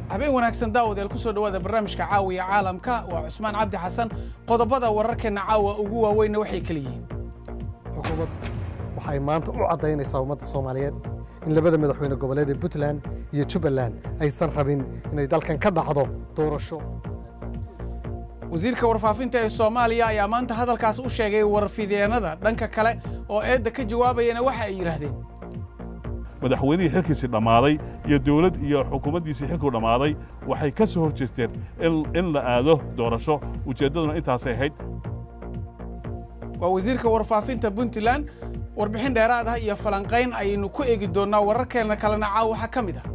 Habeen wanaagsan daawadayaal, ku soo dhowaada barnaamijka Caawiya Caalamka. Waa Cusmaan Cabdi Xasan. Qodobada wararkeenna caawa ugu waaweynna waxay kala yihiin: Xukuumaddu waxay maanta u caddaynaysaa ummadda Soomaaliyeed in labada madaxweyne goboleed ee Puntland iyo Jubbaland aysan rabin inay dalkan ka dhacdo doorasho. Wasiirka warfaafinta ee Soomaaliya ayaa maanta hadalkaas u sheegay warfideennada. Dhanka kale oo eedda ka jawaabayana waxa ay yidhaahdeen: Madaxweynihii xilkiisii dhammaaday iyo dowlad iyo xukuumaddiisii xilkuu dhammaaday waxay ka soo hor jeesteen in la aado doorasho, ujeeddaduna intaasay ahayd. Waa wasiirka warfaafinta Puntland. Warbixin dheeraad ah iyo falanqayn ayaynu ku eegi doonnaa. Wararkeenna kalena caaw waxaa ka mid ah: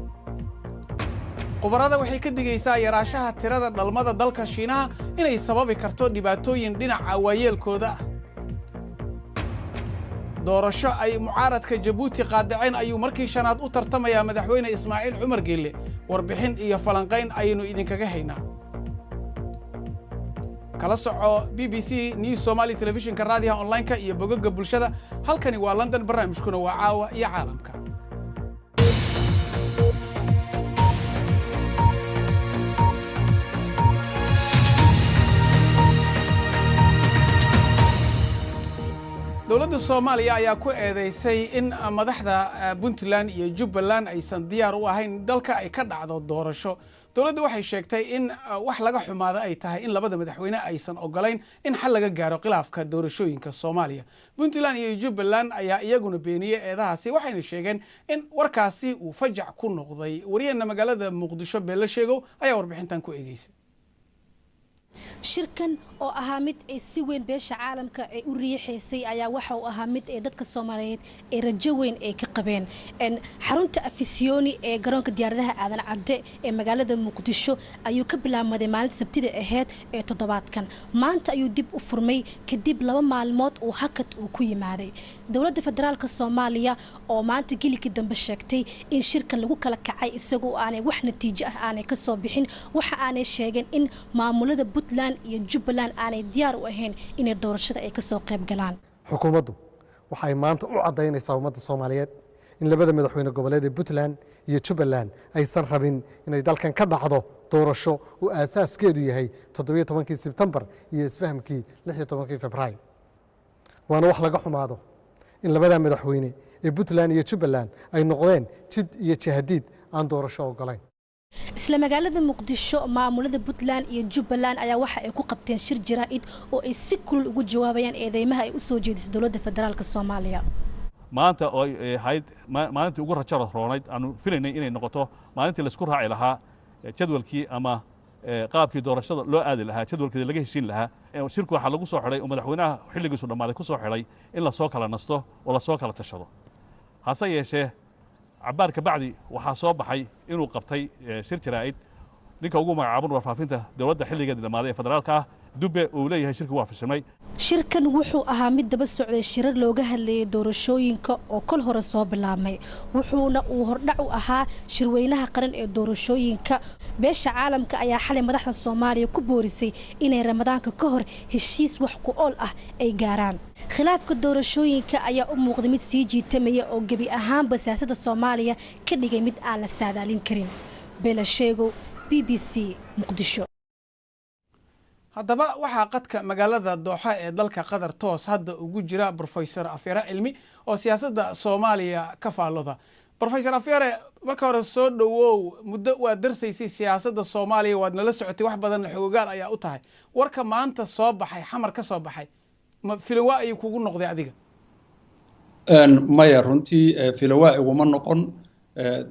khubarada waxay ka digaysaa yaraashaha tirada dhalmada dalka Shiinaha inay sababi karto dhibaatooyin dhinaca waayeelkooda ah. Doorasho ay mucaaradka Jabuuti qaadaceen ayuu markii shanaad u tartamayaa madaxweyne Ismaaciil Cumar Geelle. Warbixin iyo falanqayn ayaynu idinkaga haynaa. Kala soco BBC News Somali, telefishinka, raadiyaha online-ka iyo bogagga bulshada. Halkani waa London, barnaamijkuna waa Caawa iyo Caalamka. Dowladda Soomaaliya ayaa ku eedeysay in madaxda Puntland iyo Jubbaland aysan diyaar u ahayn in dalka ay ka dhacdo doorasho. Dowladdu waxay sheegtay in wax laga xumaada ay tahay in labada madaxweyne aysan ogolayn in xal laga gaaro khilaafka doorashooyinka Soomaaliya. Puntland iyo Jubbaland ayaa iyaguna beeniyey eedahaasi, waxayna sheegeen in warkaasi uu fajac ku noqday. Waryaheena magaalada Muqdisho, Beelo Sheegow, ayaa warbixintan ku eegeysay. Shirkan oo ahaa mid ay si weyn beesha caalamka ay u riixaysay ayaa waxa uu ahaa mid ay dadka Soomaaliyeed ay rajo weyn ay ka qabeen. Xarunta Afisyooni ee garoonka diyaaradaha Aadan Cadde ee magaalada Muqdisho ayuu ka bilaabmaday maalinta Sabtida ahayd ee toddobaadkan. Maanta ayuu dib u furmay kadib 2 maalmood uu hakad uu ku yimaaday. Dowladda federaalka Soomaaliya oo maanta gelikii dambe sheegtay in shirkan lagu kala kacay isagoo aanay wax natiijo ah aanay kasoo bixin, waxa aanay sheegeen in maamulada Puntland iyo Jubbaland aanay diyaar u ahayn inay doorashada ay kasoo qayb galaan. Xukuumaddu waxay maanta u caddaynaysaa ummadda Soomaaliyeed in labada madaxweyne goboleed ee Puntland iyo Jubbaland aysan rabin inay dalkan ka dhacdo doorasho uu aasaaskeedu yahay 17-kii Sebtembar iyo isfahamkii 16-kii Februaayo. Waana wax laga xumaado in labadaa madaxweyne ee Puntland iyo Jubbaland ay noqdeen jid iyo jahadiid aan doorasho ogolayn. Isla magaalada Muqdisho, maamulada Puntland iyo Jubbaland ayaa waxa ay ku qabteen shir jaraa'id oo ay si kulul ugu jawaabayaan eedeymaha ay u soo jeedisay dowladda federaalka Soomaaliya. Maanta oo ay ahayd maalintii ugu rajada roonayd, aanu filaynay inay noqoto maalintii laisku raaci lahaa jadwalkii ama qaabkii doorashada loo aadi lahaa, jadwalkeeda laga heshiin lahaa, shirku waxaa lagu soo xidhay oo madaxweynaha xilligiisu dhammaaday ku soo xidhay in lasoo kala nasto oo lasoo kala tashado. Hase yeeshee, cabbaar ka bacdi waxaa soo baxay inuu qabtay shir jaraa'id ninka ugu magacaaban warfaafinta dowladda xilligeedii dhammaaday ee federaalka ah, Dubbe, uu leeyahay shirki waa fashilmay. Shirkan wuxuu ahaa mid daba socday shirar looga hadlayay doorashooyinka oo kol hore soo bilaabmay, wuxuuna uu hordhac u ahaa shirweynaha qaran ee doorashooyinka. Beesha caalamka ayaa xalay madaxda Soomaaliya ku boorisay inay Ramadaanka ka hor heshiis wax ku ool ah ay gaaraan. Khilaafka doorashooyinka ayaa u muuqday mid sii jiitamaya oo gebi ahaanba siyaasadda Soomaaliya ka dhigay mid aan la saadaalin karin. Bela Sheego, BBC, Muqdisho. Haddaba waxaa qadka magaalada Dooxa ee dalka Qatar toos hadda ugu jira Brofesor Afyare Cilmi oo siyaasadda Soomaaliya ka faalloda. Brofesor Afyare, marka hore soo dhowow. Muddo waad darsaysay siyaasadda Soomaaliya, waad nala socotay, wax badanna xoogaal ayaa u tahay. Warka maanta soo baxay, Xamar ka soo baxay, ma filawa ayuu kugu noqday adiga? Maya, runtii filawaa iguma noqon.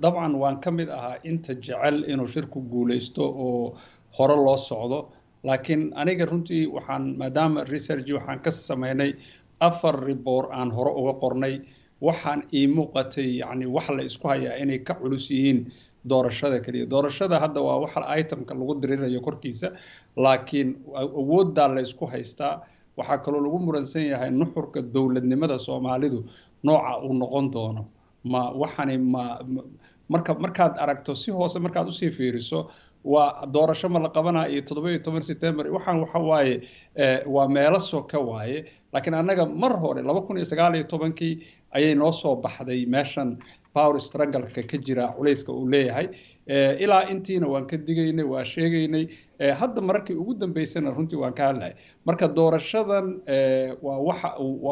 Dabcan waan ka mid ahaa inta jecel inuu shirku guulaysto oo hore loo socdo, laakiin aniga runtii waxaan, maadaama research waxaan ka samaynay 4 report aan hore uga qornay, waxaan ii muuqatay yani wax la isku hayaa inay ka culus yihiin doorashada keliya. Doorashada hadda waa waxa itemka lagu dirirayo korkiisa, laakiin awooddaa la isku haystaa. Waxaa kaloo lagu muransan yahay nuxurka dowladnimada Soomaalidu nooca uu noqon doono. Ma waxani ma marka markaad aragto si hoose, markaad usii fiiriso, waa doorasho ma la qabanaa iyo 17 September, waxaan waxa waaye waa meelo soka waaye. Laakiin annaga mar hore 2019-kii Ayay noo soo baxday meeshan power struggle-ka ka jira, culayska uu leeyahay. Ilaa intiina waan ka digaynay, waa sheegaynay. Hadda mararkii ugu dambeysana runtii waan ka hadlahay. Marka doorashadan waa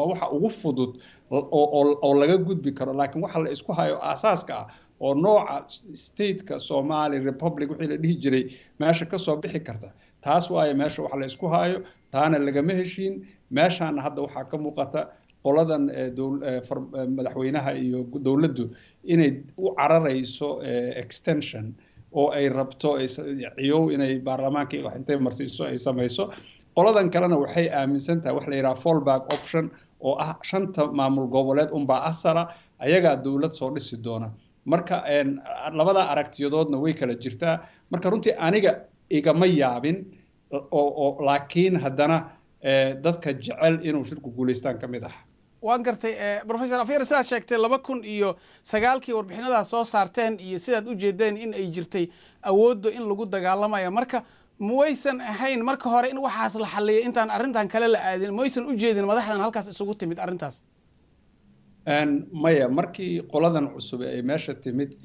waxa ugu fudud oo laga gudbi karo, laakiin waxa la isku hayo aasaaska ah oo nooca stateka Somali Republic wixii la dhihi jiray meesha kasoo bixi karta, taas waaye meesha waxa la isku hayo. Taana lagama heshiin. Meeshaana hadda waxaa ka muuqata qoladan madaxweynaha iyo dowladdu inay u cararayso extension oo ay rabto ciyow inay baarlamaanka wax intay marsiiso ay samayso. Qoladan kalena waxay aaminsan tahay wax la yidhaha fallback option oo ah shanta maamul goboleed unbaa asala, ayagaa dowlad soo dhisi doona. Marka labada aragtiyadoodna way kala jirtaa. Marka runtii aniga igama yaabin oo, laakiin haddana dadka jecel inuu shirku guulaystaan ka mid ah. Waan gartay, Professor Afyar. Sidaad sheegtay, 2009-kii warbixinadaas soo saarteen iyo sidaad u jeedeen in ay jirtay awoodda in lagu dagaalamayo, marka muwaysan ahayn marka hore in waxaas la xaliyo intaan arrintan kale la aadin? Maysan u jeedin madaxdan halkaas isugu timid arrintaas? Maya. Markii qoladan cusub ay meesha timid,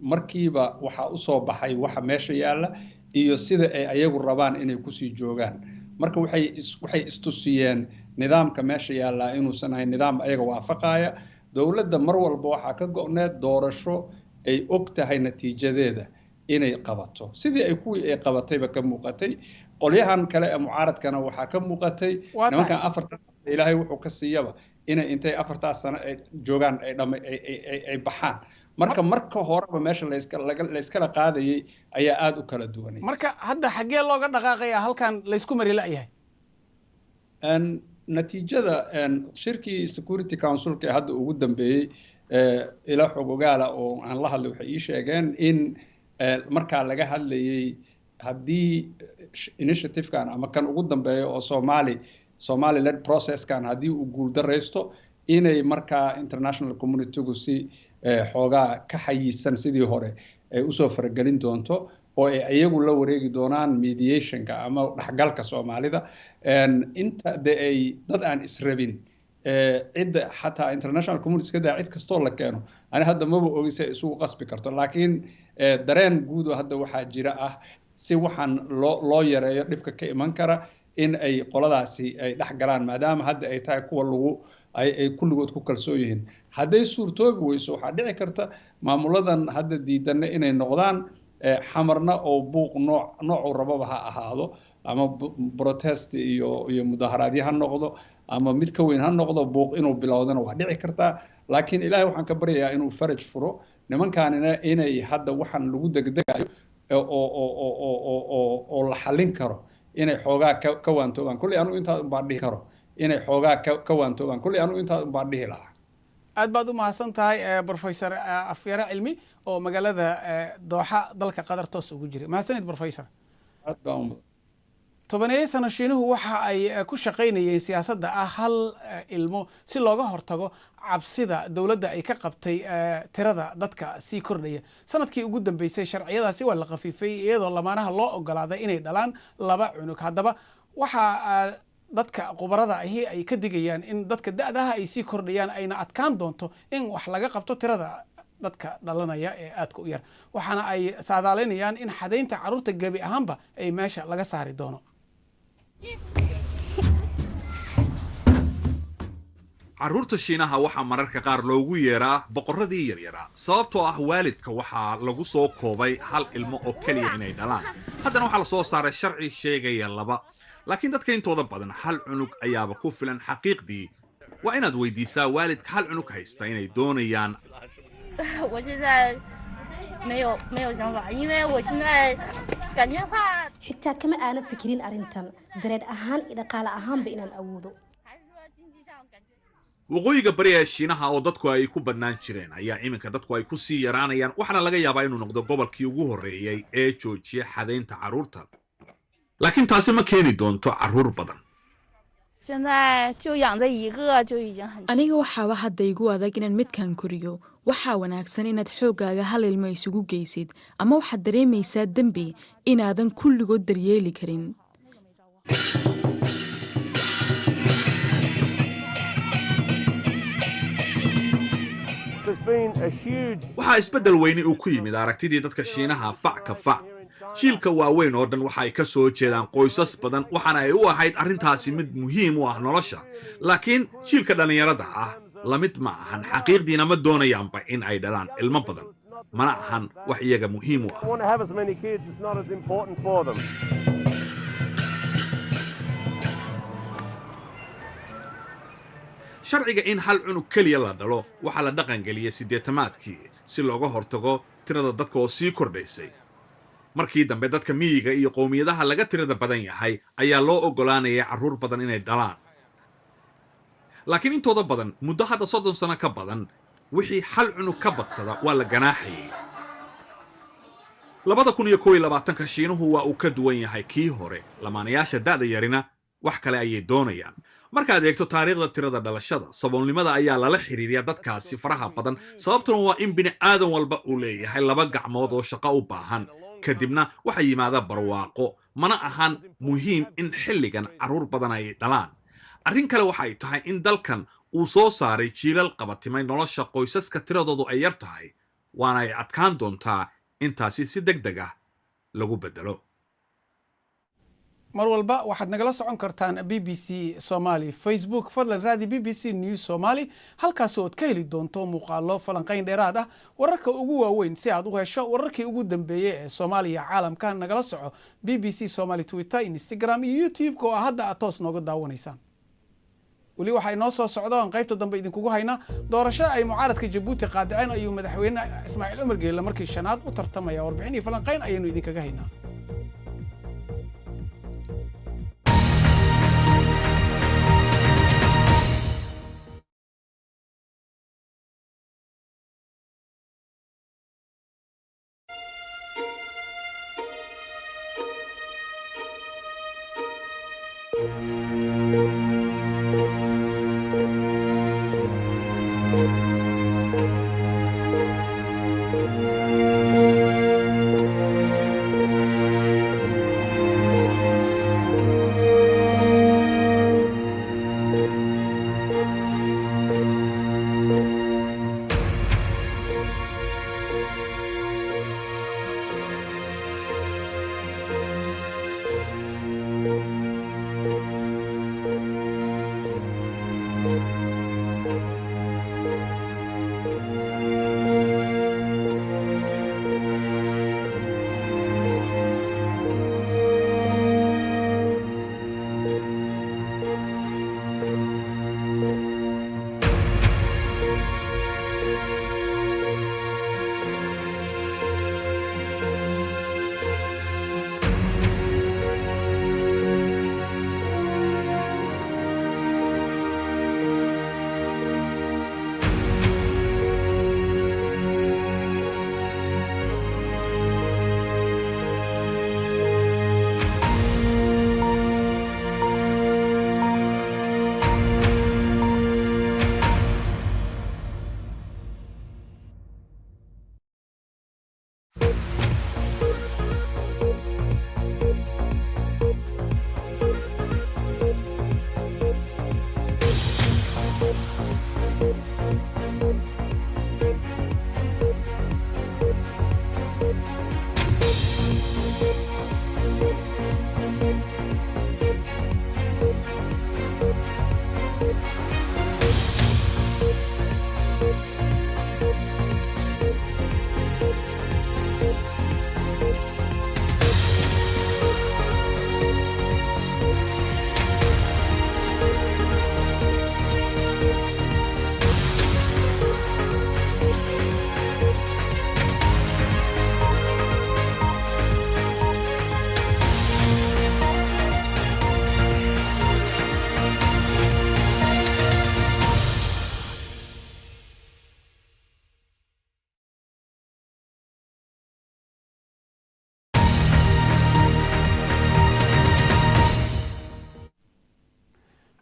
markiiba waxaa usoo baxay waxa meesha yaalla iyo sida ay ayagu rabaan inay kusii joogaan. Marka waxay istusiyeen nidaamka meesha yaallaa inuusan ahayn nidaam ayaga waafaqaya. Dowladda mar walba waxaa ka go'need doorasho ay og tahay natiijadeeda inay qabato, sidii ay kuwii ay qabatayba ka muuqatay. Qolyahan kale ee mucaaradkana waxaa ka muuqatay nimankan 4-taas Ilaahay wuxuu ka siiyaba inay intay 4-taas sano ay joogaan ay dhama ay baxaan. Marka marka horeba meesha layskala qaadayay ayaa aada u kala duwanay. Marka hadda xaggee looga dhaqaaqayaa halkan laysku mari la'yahay? Natiijada shirkii Security Councilka ee hadda ugu dambeeyey, ila xog ogaala oo aan la hadlay waxay ii sheegeen in markaa laga hadlayay haddii initiativekan ama kan ugu dambeeya oo Somali led processkan haddii uu guuldaraysto, inay markaa international communitygu si xoogaa ka xayisan sidii hore ay usoo faragelin doonto oo ay iyagu la wareegi doonaan mediationka ama dhexgalka Soomaalida. Inta de ay dad aan israbin, cidda xataa international community ka daa, cid kastoo la keeno, ani hadda maba ogi si ay isugu qasbi karto. Laakiin dareen guud oo hadda waxaa jira ah si waxaan loo yareeyo dhibka ka iman kara in ay qoladaasi ay dhex galaan, maadaama hadda ay tahay kuwa lagu ay kulligood ku kalsoon yihiin. Hadday suurtoobi weyso, waxaa dhici karta maamuladan hadda diidanna inay noqdaan Xamarna oo buuq nooc noocuu rababa ha ahaado, ama protest iyo mudaharaadyo ha noqdo ama mid ka weyn ha noqdo, buuq inuu bilowdana waa dhici kartaa. Laakiin Ilaahay waxaan ka baryayaa inuu faraj furo nimankaanina, inay hadda waxaan lagu degdegayo oo la xallin karo inay xoogaa ka waantoobaan. Kulley anugu intaa unbaan dhihi karo, inay xoogaa ka waantoobaan. Kulley anugu intaa unbaan dhihi lahaa. Aad baad u mahadsan tahay, Professor Afyare Cilmi oo magaalada Dooxa, dalka Qatar, toos ugu jiray. Mahadsanid, Professor. Aad baa. 10-eeyo sano Shiinuhu waxa ay ku shaqaynayeen siyaasadda ah hal ilmo si looga hortago cabsida dowladda ay ka qabtay tirada dadka sii kordhaya. Sanadkii ugu dambeysay sharciyadaasi waa la khafiifay, iyadoo lamaanaha loo ogolaaday inay dhalaan laba cunug. Haddaba waxaa dadka khubarada ahi ay ka digayaan in dadka da'daha ay sii kordhayaan, ayna adkaan doonto in wax laga qabto tirada dadka dhalanaya ee aadka u yar. Waxaana ay saadaaleynayaan in xadaynta carruurta gebi ahaanba ay meesha laga saari doono. Carruurta Shiinaha waxaa mararka qaar loogu yeeraa boqorradii yaryaraa, sababtoo ah waalidka waxaa lagu soo koobay hal ilmo oo keliya inay dhalaan. Haddana waxaa la soo saaray sharci sheegaya laba, laakiin dadka intooda badan hal cunug ayaaba ku filan. Xaqiiqdii waa inaad weydiisaa waalidka hal cunug haysta inay doonayaan 我现在没有想法，因为我现在感觉话 Xitaa kama aanan fikirin arrintan dareen ahaan iyo dhaqaale ahaanba inaan awoodo. 还是说经济上感觉。 Waqooyiga bari ee Shiinaha oo dadku ay ku badnaan jireen ayaa iminka dadku ay ku sii yaraanayaan, waxaana laga yaabaa inuu noqdo gobolkii ugu horreeyey ee joojiya xadaynta carruurta, laakiin taasi ma keeni doonto carruur badan. 现在就养这一个就已经很 Aniga waxaaba hadda igu adag inaan midkan koriyo. Waxaa wanaagsan inaad xooggaaga hal ilmo isugu geysid, ama waxaad dareemaysaa dembi inaadan kulligood daryeeli karin. Waxaa isbeddel weyni uu ku yimid aragtidii dadka Shiinaha fac ka fac. Jiilka waaweyn oo dhan waxa ay ka soo jeedaan qoysas badan, waxaana ay u ahayd arrintaasi mid muhiim u ah nolosha. Laakiin jiilka dhallinyarada ah la mid ma ahan, xaqiiqdiina ma doonayaanba in ay dhalaan ilmo badan, mana ahan wax iyaga muhiim u ah. Sharciga in hal cunug keliya la dhalo waxaa la dhaqangeliyey 80-aadkii si looga hortago tirada dadka oo sii kordhaysay. Markii dambe dadka miyiga iyo qowmiyadaha laga tirada badan yahay ayaa loo oggolaanayay carruur badan inay dhalaan, laakiin intooda badan muddo hadda 30 sano ka badan wixii hal cunug ka badsada waa la ganaaxayay. 2021-ka Shiinuhu waa uu ka duwan yahay kii hore. Lamaanayaasha da'da yarina wax kale ayay doonayaan. Markaad eegto taariikhda tirada dhalashada, saboolnimada ayaa lala xiriiriyaa dadkaasi faraha badan. Sababtuna waa in bini aadan walba uu leeyahay laba gacmood oo shaqo u baahan, kadibna waxaa yimaada barwaaqo. Mana ahan muhiim in xilligan carruur badan ay dhalaan. Arrin kale waxay tahay in dalkan uu soo saaray jiilal qabatimay nolosha qoysaska tiradoodu ay yar tahay, waana ay adkaan doontaa intaasi si deg deg ah lagu beddelo. Mar walba waxaad nagala socon kartaan BBC Somali Facebook. Fadlan raadi BBC News Somali, halkaas ood ka heli doonto muuqaalo, falanqayn dheeraad ah, wararka ugu waaweyn. Si aad u hesho wararkii ugu dambeeyey ee Soomaaliya caalamka, nagala soco BBC Somali Twitter, Instagram iyo YouTube-ka oo hadda aad toos nooga daawanaysaan. Weli waxaa inoo soo socda oon qaybta dambe idinkugu haynaa doorasho ay mucaaradka Jabuuti qaadaceen ayuu madaxweyne Ismaaciil Cumar Geelle markii shanaad u tartamaya. Warbixin iyo falanqayn ayaynu idinkaga haynaa.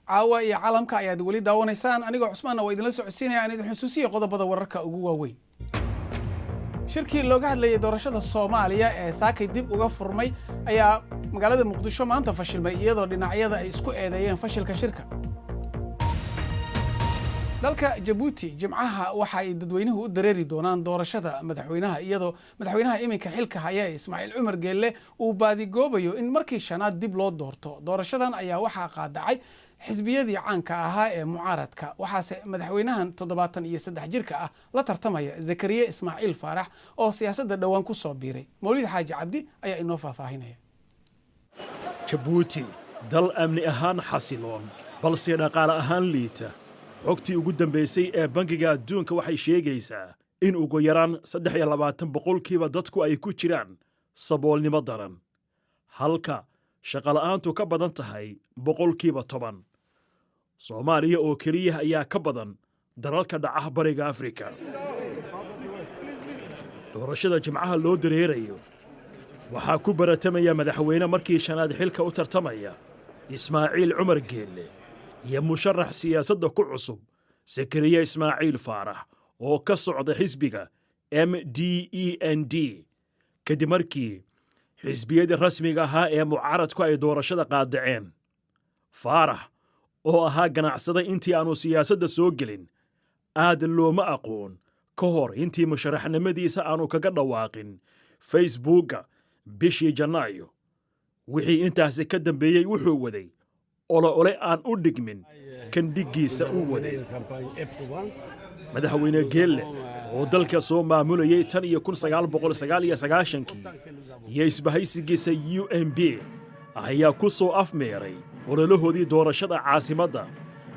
Caawa iyo Caalamka ayaad weli daawanaysaan. Anigoo Cusmaanna waa idinla socodsiinaya. Aan idin xusuusiya qodobada wararka ugu waaweyn. Shirkii looga hadlayay doorashada Soomaaliya ee saakay dib uga furmay ayaa magaalada Muqdisho maanta fashilmay, iyadoo dhinacyada ay isku eedeeyeen fashilka shirka. Dalka Jabuuti Jimcaha waxa ay dadweynuhu u dareeri doonaan doorashada madaxweynaha, iyadoo madaxweynaha iminka xilka haya ee Ismaaciil Cumar Geelle uu baadigoobayo in markii shanaad dib loo doorto. Doorashadan ayaa waxaa qaadacay xisbiyadii caanka ahaa ee mucaaradka, waxaase madaxweynahan 73 jirka ah la tartamaya Zakariye Ismaaciil Faarax oo siyaasadda dhowaan ku soo biiray. Mawlid Xaaji Cabdi ayaa inoo faahfaahinaya. Jabuuti, dal amni ahaan xasiloon balse dhaqaale ahaan liita. Xogtii ugu dambaysay ee Bangiga Adduunka waxay sheegaysaa in ugu yaraan 23% dadku ay ku jiraan saboolnimo daran, halka shaqola'aantu ka badan tahay 10%. Soomaaliya oo keliya ayaa ka badan dalalka dhaca Bariga Afrika. Doorashada Jimcaha loo dareerayo waxaa ku baratamaya madaxweyne markii shanaad xilka u tartamaya, Ismaaciil Cumar Geelle, iyo musharax siyaasadda ku cusub, Sakariye Ismaaciil Faarax, oo ka socda xisbiga MDEND, kadib markii xisbiyadii rasmiga ahaa ee mucaaradku ay doorashada qaadaceen. Faarax oo ahaa ganacsada intii aanu siyaasadda soo gelin, aad looma aqoon ka hor intii musharaxnimadiisa aanu kaga dhawaaqin Facebookga bishii Janaayo. Wixii intaasi ka dambeeyey wuxuu waday olo ole aan u dhigmin kan dhiggiisa u waday. Madaxweyne Geelle oo dalka soo maamulayay tan iyo 1999-kii iyo isbahaysigiisa UMP ayaa ku soo afmeeray ololahoodii doorashada caasimadda,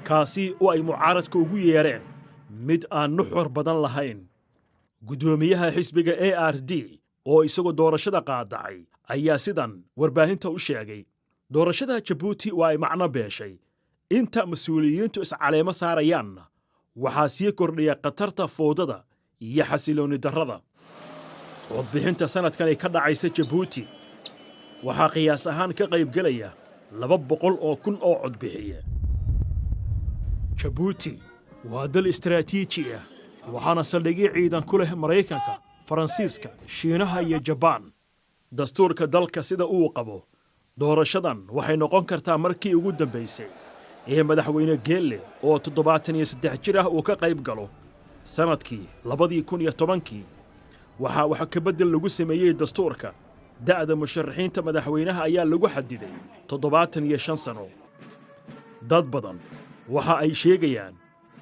kaasi oo ay mucaaradka ugu yeereen mid aan nuxur badan lahayn. Guddoomiyaha xisbiga ARD oo isagoo doorashada qaadacay ayaa sidan warbaahinta u sheegay: "Doorashada Jabuuti waa ay macno beeshay. Inta mas-uuliyiintu iscaleemo saarayaanna waxaa sii kordhiya khatarta foodada iyo xasiloonni darrada." Codbixinta sannadkan ay ka dhacaysa Jabuuti waxaa qiyaas ahaan ka qaybgelaya 200,000 oo codbixiye. Jabuuti waa dal istaraatiiji ah, waxaana saldhigyo ciidan ku leh Maraykanka, Faransiiska, Shiinaha iyo Jabaan. Dastuurka dalka sida uu qabo, doorashadan waxay noqon kartaa markii ugu dambaysay ee madaxweyne Geelle oo 73 jir ah uu ka qayb galo. Sannadkii 2010-kii waxaa wax ka beddel lagu sameeyey dastuurka. Da'da musharaxiinta madaxweynaha ayaa lagu xadiday 75 sano. Dad badan waxa ay sheegayaan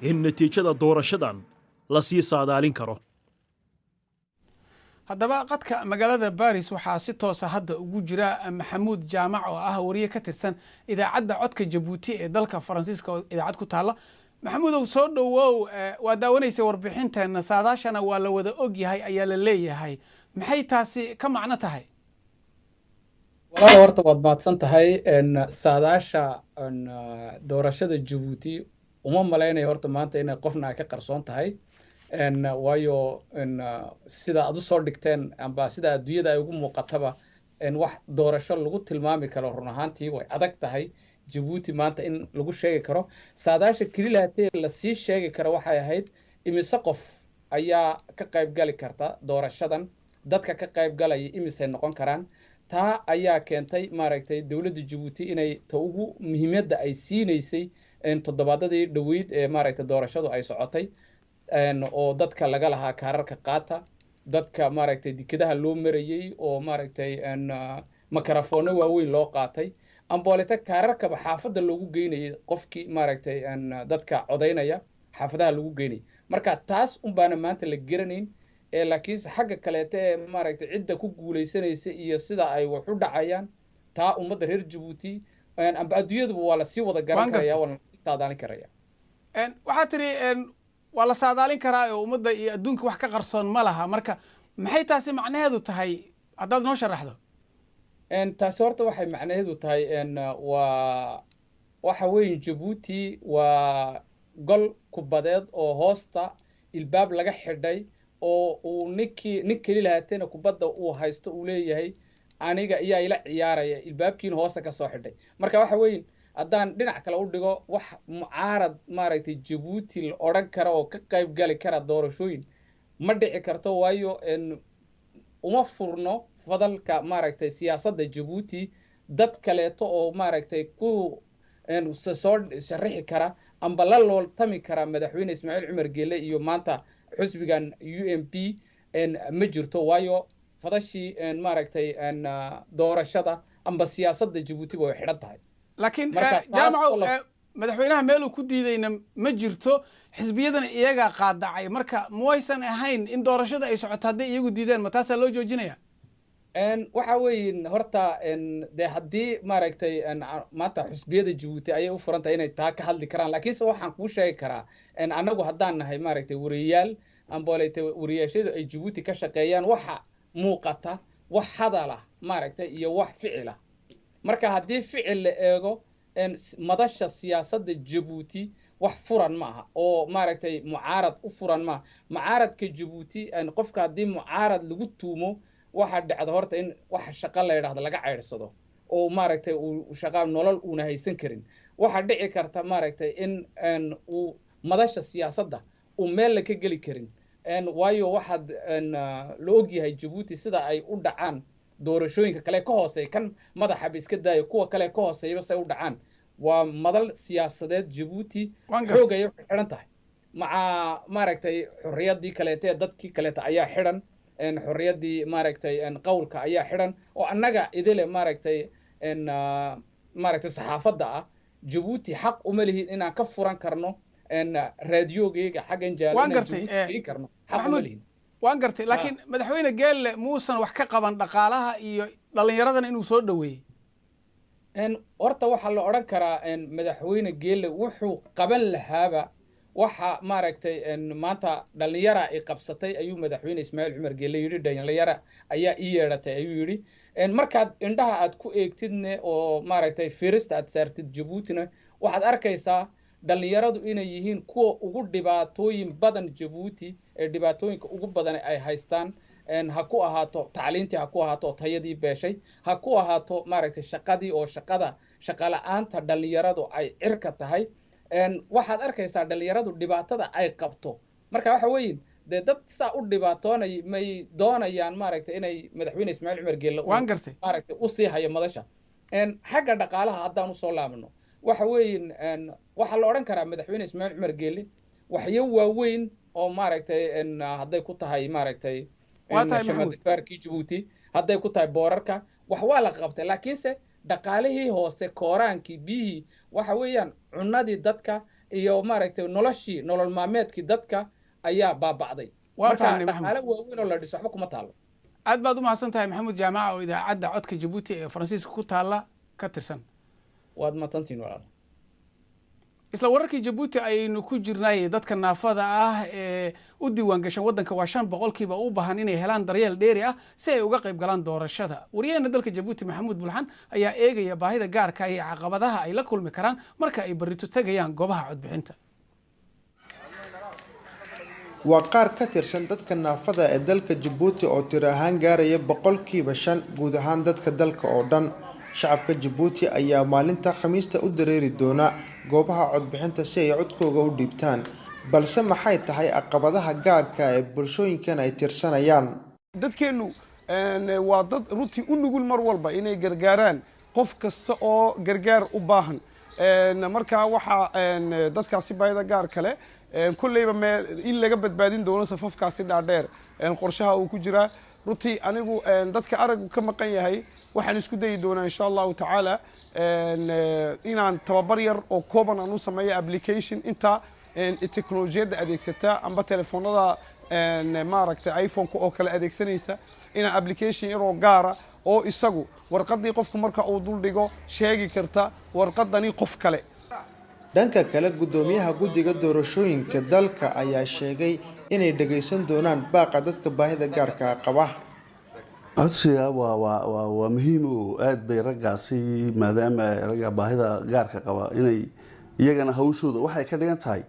in natiijada doorashadan la sii saadaalin karo. Haddaba qadka magaalada Baris waxaa si toosa hadda ugu jira Maxamuud Jaamac oo ah wariye ka tirsan idaacadda Codka Jabuuti ee dalka Faransiiska oo idaacad ku taalla. Maxamuudow, soo dhowow. Waa daawanaysa warbixinteena. Saadaashana waa la wada og yahay ayaa la leeyahay. Maxay taasi ka macno tahay? Walaal, horta waad mahadsan tahay. Saadaasha doorashada Jabuuti uma malaynayo horta maanta inay qofna ay ka qarsoon tahay, waayo sida aad usoo dhigteen amba sida adduunyada ay ugu muuqataba, wax doorasho lagu tilmaami karo run ahaantii way adag tahay Jabuuti maanta in lagu sheegi karo. Saadaasha kelilahatee lasii sheegi karo waxay ahayd imise qof ayaa ka qayb gali karta doorashadan, dadka ka qayb galaya imisay noqon karaan. Taa ayaa keentay, maaragtay, dowladda Jabuuti inay ta ugu muhiimadda ay siinaysay toddobaadadii dhoweyd ee, maaragtay, doorashadu ay socotay, oo dadka laga lahaa kaararka qaata, dadka, maaragtay, dekedaha loo marayey oo, maaragtay, makarafoonno waaweyn loo qaatay, ambooleta kaararkaba xaafadda loogu geynayay qofkii, maaragtay, dadka codaynaya xaafadaha lagu geynayay. Marka taas unbaana maanta la geranayn ee, laakiinse xagga kaleete ee, maaragtay, cidda ku guulaysanaysa iyo sida ay wax u dhacayaan, taa ummadda reer Jabuuti amba adduunyaduba waa lasii wada garan karaya, waa lasii saadaalin karaya. Waxaa tiri waa la saadaalin karaa oo ummadda iyo adduunka wax ka qarsoon ma laha. Marka maxay taasi macnaheedu tahay, haddaad noo sharaxdo? Taasi horta waxay macnaheedu tahay waa waxa weeye Jabuuti waa gol kubadeed oo hoosta ilbaab laga xidhay, oo uu ninkii nin keli lahaatena kubadda uu haysto, uu leeyahay aniga iyaa ila ciyaaraya, ilbaabkiina hoosta ka soo xidhay. Marka waxa weeye, haddaan dhinac kale u dhigo, wax mucaarad, maaragtay, Jabuuti la odhan kara oo ka qayb gali kara doorashooyin ma dhici karto, waayo uma furno fadalka, maaragtay, siyaasadda Jabuuti dad kaleeto oo, maaragtay, ku Soo sharixi kara amba la looltami kara Madaxweyne Ismaaciil Cumar Geele iyo maanta xusbigan UMP ma jirto, waayo fadashii, maaragtay, doorashada amba siyaasadda Jabuutiba way xidhan tahay. Laakiin Jaamaco, madaxweynaha meeluu ku diidayna ma jirto, xisbiyadana iyagaa qaadacay. Marka ma waysan ahayn in doorashada ay socoto hadday iyagu diideen? Ma taasaa loo joojinaya? Waxa weeye horta dee haddii, maaragtay, maanta xusbiyada Jabuuti ayay u furan tahay inay taa ka hadli karaan, laakiinse waxaan kuu sheegi karaa, annagu haddaan nahay, maaragtay, wariyayaal ambooleyte, wariyaashadu ay Jabuuti ka shaqeeyaan, waxa muuqata wax hadala, maaragtay, iyo wax ficila. Marka haddii ficil la eego, madasha siyaasadda Jabuuti wax furan maaha oo, maaragtay, mucaarad u furan maaha. Mucaaradka Jabuuti, qofka haddii mucaarad lagu tuumo, waxaa dhacda horta in wax shaqo la yidhahdo laga caydhsado oo, maaragtay, uu shaqa nolol uuna haysan karin. Waxaa dhici karta, maaragtay, in uu madasha siyaasadda uu meel la ka geli karin, waayo waxaad la ogyahay Jabuuti sida ay u dhacaan doorashooyinka kale ka hooseeya kan madaxaba iska daayo, kuwa kale ka hooseeyaba say u dhacaan. Waa madal siyaasadeed Jabuuti xoog ayay xidhan tahay, maca, maaragtay, xorriyaddii kaleete dadkii kaleeta ayaa xidhan, xorriyaddii, maaragtay, qowlka ayaa xidhan oo annaga idile, maaragtay, saxaafadda ah Jabuuti xaq uma lihin inaan ka furan karno raadiyogeyga xaggan jaalo inaan Jabuuti geyn karno, xaq uma lihin. Waan gartay, laakiin Madaxweyne Geelle muusan wax ka qaban dhaqaalaha iyo dhallinyaradana inuu soo dhoweeyey? Horta waxaa la odhan karaa Madaxweyne Geelle wuxuu qaban lahaaba waxa, maaragtay, maanta dhallinyara ay qabsatay ayuu Madaxweyne Ismaaciil Cumar Geelle yidhi. Dhallinyara ayaa ii yeedhatay ayuu yidhi. Markaad indhaha aad ku eegtidne oo, maaragtay, fiirista aad saartid Jabuutina, waxaad arkaysaa dhallinyaradu inay yihiin kuwa ugu dhibaatooyin badan Jabuuti, ee dhibaatooyinka ugu badan ay haystaan, ha ku ahaato tacliintii, ha ku ahaato tayadii beeshay, ha ku ahaato, maaragtay, shaqadii oo shaqada shaqala-aanta dhallinyaradu ay cirka tahay. Waxaad arkaysaa dhallinyaradu dhibaatada ay qabto. Marka waxa weeye dee dad saa u dhibaatoonay may doonayaan, maaragtay, inay Madaxweyne Ismaaciil Cumar Geelle Waan gartay. maaragtay, usii hayo madasha. Xagga dhaqaalaha haddaan usoo laabno, waxa weeye waxaa la odhan karaa Madaxweyne Ismaaciil Cumar Geelle waxyo waaweyn oo, maaragtay, hadday ku tahay, maaragtay, shamadafaarkii Jabuuti, hadday ku tahay boorarka, wax waa la qabtay, laakiinse dhaqaalihii hoose, kooraankii, biyihii, waxa weeyaan cunadii dadka iyo, maaragtay, noloshii nolol maalmeedkii dadka ayaa baaba'day. Marka dhaqaale waaweyn oo la dhiso waxba kuma taalo. Aad baad u mahadsan tahay, Maxamuud Jaamaca, oo idaacadda Codka Jabuuti ee Faransiiska ku taalla ka tirsan. Waad mahadsantihin, walaal. Isla wararkii Jabuuti ayaynu ku jirnay. Dadka naafada ah ee u diiwaan gashan waddanka waa 5% u baahan inay helaan daryeel dheeri ah si ay uga qayb galaan doorashada. Wariyaheena dalka Jabuuti, Maxamuud Bulxan, ayaa eegaya baahida gaarka iyo caqabadaha ay la kulmi karaan marka ay barito tegayaan goobaha codbixinta. Waa qaar ka tirsan dadka naafada ee dalka Jabuuti oo tiro ahaan gaaraya 5% guud ahaan dadka dalka oo dhan. Shacabka Jabuuti ayaa maalinta Khamiista u dareeri doona goobaha codbixinta si ay codkooga u dhiibtaan, balse maxay tahay caqabadaha gaarka ee bulshooyinkan ay tirsanayaan? Dadkeennu waa dad runtii u nugul mar walba inay gargaaraan qof kasta oo gargaar u baahan. Markaa waxaa dadkaasi baahida gaar kale kolleyba meel in laga badbaadin doono safafkaasi dhaadheer qorshaha uu ku jiraa. Runtii anigu dadka aragu ka maqan yahay waxaan isku dayi doonaa, insha Allahu tacaala, inaan tababar yar oo kooban aan u sameeyo application inta teknolojiyadda adeegsata amba telefoonada, maaragtay, iPhone-ka oo kale adeegsanaysa, inaan application yaroo gaara oo isagu warqaddii qofku marka uu duldhigo sheegi karta warqadani qof kale. Dhanka kale, guddoomiyaha guddiga doorashooyinka dalka ayaa sheegay inay dhagaysan doonaan baaqa dadka baahida gaarka qaba. Codsiga waa muhiim oo aad bay raggaasi, maadaama ragga baahida gaarka qaba inay iyagana hawshooda waxay ka dhigan tahay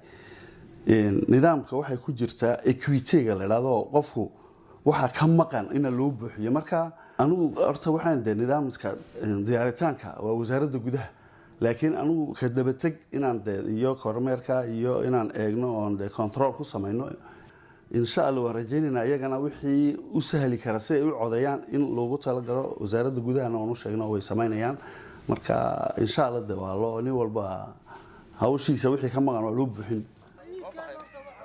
nidaamka waxay ku jirtaa equity-ga la idhahdo, qofku waxaa ka maqan ina loo buuxiyo. Marka anigu horta waxaan de nidaamka diyaaritaanka waa wasaaradda gudaha, laakiin anigu ka dabateg inaan de iyo kormeerka iyo inaan eegno oon de control ku samayno, insha Allah waan rajaynaynaa iyagana wixii u sahli kara si ay u codeeyaan in loogu talagalo. Wasaaradda gudahana waan u sheegno, way samaynayaan. Marka insha Allah de waa loo nin walba hawshiisa wixii ka maqan waa loo buuxin.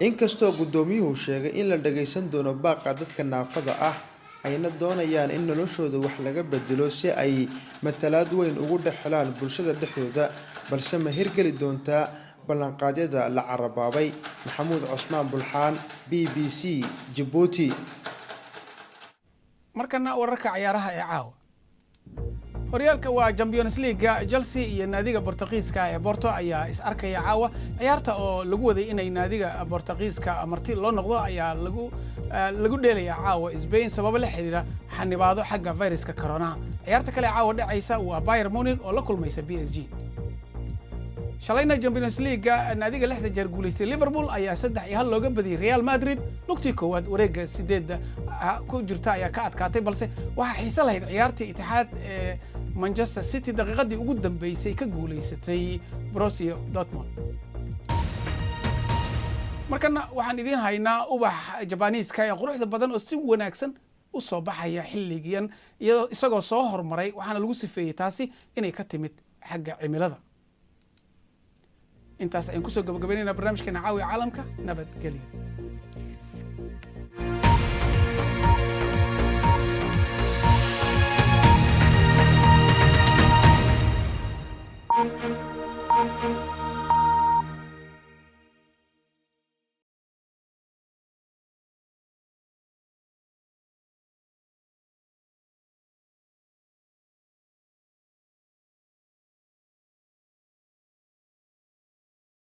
Inkastoo guddoomiyuhu sheegay in la dhagaysan doono baaqa dadka naafada ah, ayna doonayaan in noloshooda wax laga bedelo si ay matalaad weyn ugu dhex helaan bulshada dhexdooda, balse ma hirgeli doontaa ballanqaadyada la carabaabay? Maxamuud Cosmaan Bulxaan, BBC, Jabuuti. Markana wararka ciyaaraha ee caawa. Horyaalka waa Champions League-ga, Chelsea iyo naadiga Bortugiiska ee Porto ayaa is arkaya caawa. Ciyaarta oo lagu waday inay naadiga Bortugiiska marti loo noqdo ayaa lagu dheelaya caawa Spain sababo la xiriira xanibaado xagga viruska corona. Ciyaarta kale caawa dhacaysa waa Bayern Munich oo la kulmaysa PSG. Shalayna Champions League-ga, naadiga lixda jeer guulaystay Liverpool ayaa 3-1 looga badiyey Real Madrid. Lugtii koowaad wareegga sideedda ku jirta ayaa ka adkaatay, balse waxaa xiise lahayd ciyaartii Itixaad ee Manchester City daqiiqadii ugu dambeysay ka guulaysatay Borussia Dortmund. Markana waxaan idiin haynaa ubax Jabaniiska ee quruxda badan oo si wanaagsan u soo baxaya xilligan, iyadoo isagoo soo hormaray, waxaana lagu sifeeyey taasi inay ka timid xagga cimilada. Intaas ayaan kusoo gabagabaynaynaa barnaamijkeena caawiya caalamka. Nabadgelyo.